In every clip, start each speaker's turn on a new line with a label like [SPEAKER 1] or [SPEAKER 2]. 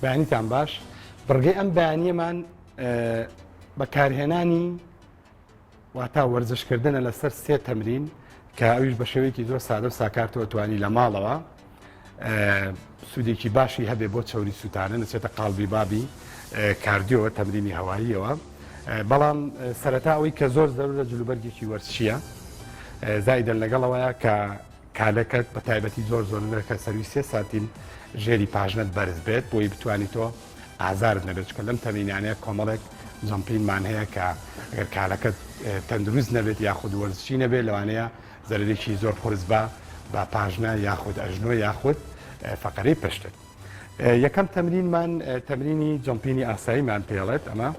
[SPEAKER 1] بەیانیتان باش. بڕگەی ئەم بەیانیەمان بەکارهێنانی واتا وەرزشکردنە لەسەر سێ تەمرین کە ئەویش بە شێوەیەکی زۆر سادە و ساکار تۆ توانی لە ماڵەوە سوودێکی باشی هەبێ بۆ چەوری سووتانە نەچێتە قاڵبی بابی cardio وە تەمرینی هەواییەوە بەڵام سەرەتا ئەوەی کە زۆر زەرورە جلوبەرگێکی وەرزشیە زایدەن لەگەڵەوەیە کە کالەکەت بە تایبەتی زۆر زۆر کە سەروی سێ سانتیم ژێری پاژنەت بەرز بێت بۆی بتانی تۆ ئازارت نەبێت چکە لەم تەمرینانەیە کۆمەڵێک jumping مان هەیە کە ئەگەر کالەکەت تەندروست نەبێت یاخود وەرزشی نەبێت لەوانەیە زەرەرێکی زۆر قورس بە بە پاژنە یاخود ئەژنۆ یاخود فەقەرەی پشتت. یەکەم تەمرینمان تەمرینی jumping ی ئاساییمان پێڵێت ئەمە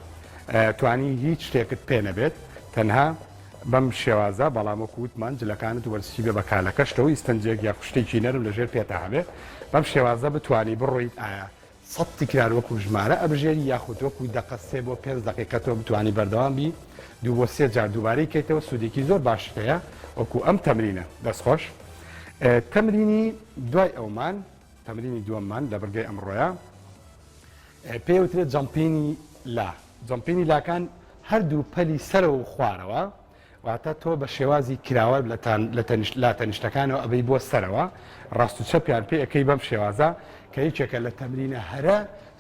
[SPEAKER 1] توانی هیچ شتێکت پێ نەبێت تەنها بەم شێوازە بەڵام وەکو وتمان جلەکانت وەرزشی بێ بە کالەکەشتەوە ئیستەنجێک یا شتێکی نەرم لەژێر پێتا هەبێ بەم شێوازە بتانی بڕۆیت ئایا سەد تکرار وەکو ژمارە ئەبژێری یاخود وەکو دەقە سێ بۆ پێنج دەقیقە تۆ بتوانی بەردەوام بی دوو بۆ سێ جار دووبارەی کەیتەوە سوودێکی زۆر باشت هەیە وەکو ئەم تەمرینە. دەست خۆش. تەمرینی دوای ئەومان تەمرینی دووەممان لە بڕگەی ئەمڕۆیە پێی وترێت jumping ی لا jumping ی لاکان هەردوو پەلی سەرەوە و خوارەوە واتە تۆ بە شێوازی کراوە لە تەنیشت لا تەنیشتەکانەوە ئەبەی بۆ سەرەوە، ڕاست و چەپیان پێ ئەکەی بەم شێوازە کە یەکێکە لە تەمرینە هەرە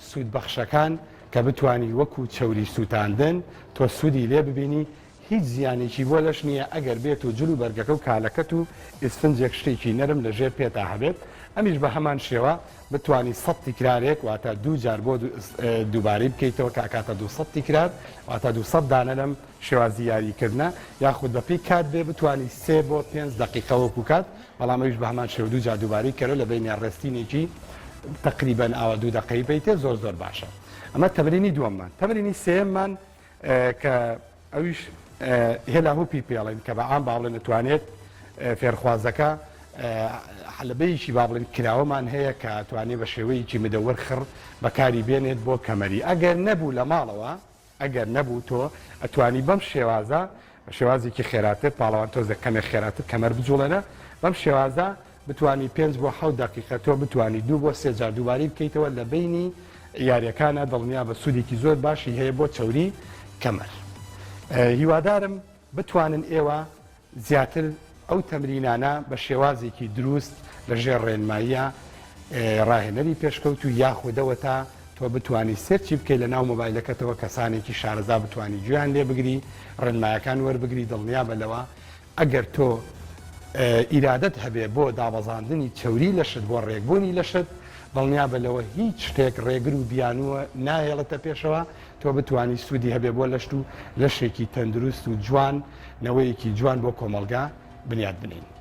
[SPEAKER 1] سوودبەخشەکان کە بتوانی وەکو چەوری سووتاندن تۆ سوودی لێ ببینی هیچ زیانێکی بۆ لەش نییە ئەگەر بێت و جل و بەرگەکە و کالەکەت و ئیسفنجێک شتێکی نەرم لە ژێر پێتا هەبێت ئەمیش بە هەمان شێوە بتوانی سەد تیکرارێک واتە دوو جار بۆ دووبارەی بکەیتەوە کە ئەکاتە 200 تیکرار واتە 200 دانە لەم شێوازی یاری کردنە یاخود بە پێی کات بێ بتوانی سێ بۆ پێنج دەقیقە وەکو کات بەڵام ئەویش بە هەمان شێوە دوو جار دووبارەی کەرەوە لە بەینیان resting ێکی تەقریبەن ئاوا دوو دەقەی بیتێ زۆر زۆر باشە ئەمە تەمرینی دووەممان تەمرینی سێیەممان کە ئەویش hula hoop ی پێڵێن کە بە عام با بڵێن دەتوانێت فێرخوازەکە حەلبەیەکی با بڵێن کراوەمان هەیە کە توانێت بە شێوەیەکی مدەوەر خڕ بەکاری بێنێت بۆ کەمەری ئەگەر نەبوو لە ماڵەوە ئەگەر نەبوو تۆ ئەتوانی بەم شێوازە بە شێوازێکی خێراتر پاڵەوان تۆزێک کەمێک خێراتر کەمەر بجوڵێنە بەم شێوازە بتوانی پێنج بۆ حەوت دەقیقە تۆ بتوانی دوو بۆ سێ جار دووبارەی بکەیتەوە لە بەینی یاریەکانە دڵنیا بە سوودێکی زۆر باشی هەیە بۆ چەوری کەمەر هیوادارم بتوانن ئێوە زیاتر ئەو تەمرینانە بە شێوازێکی دروست لە ژێر ڕێنماییە ڕاهێنەری پێشکەوتوو یاخودەوە تا تۆ بتوانی search ی بکەی لە ناو مۆبایلەکەتەوە کەسانێکی شارەزا بتوانی گوێیان لێ بگری ڕێنمایەکان وەربگری دڵنیابە لەوە ئەگەر تۆ ئیرادەت هەبێ بۆ دابەزاندنی چەوری لەشت بۆ ڕێکبوونی لەشت دڵنیابە لەوە هیچ شتێک ڕێگر و بیانووە ناهێڵێتە پێشەوە تۆ بتوانی سوودی هەبێ بۆ لەشت و لەشێکی تەندروست و جوان نەوەیەکی جوان بۆ کۆمەڵگا بنیات بنێین.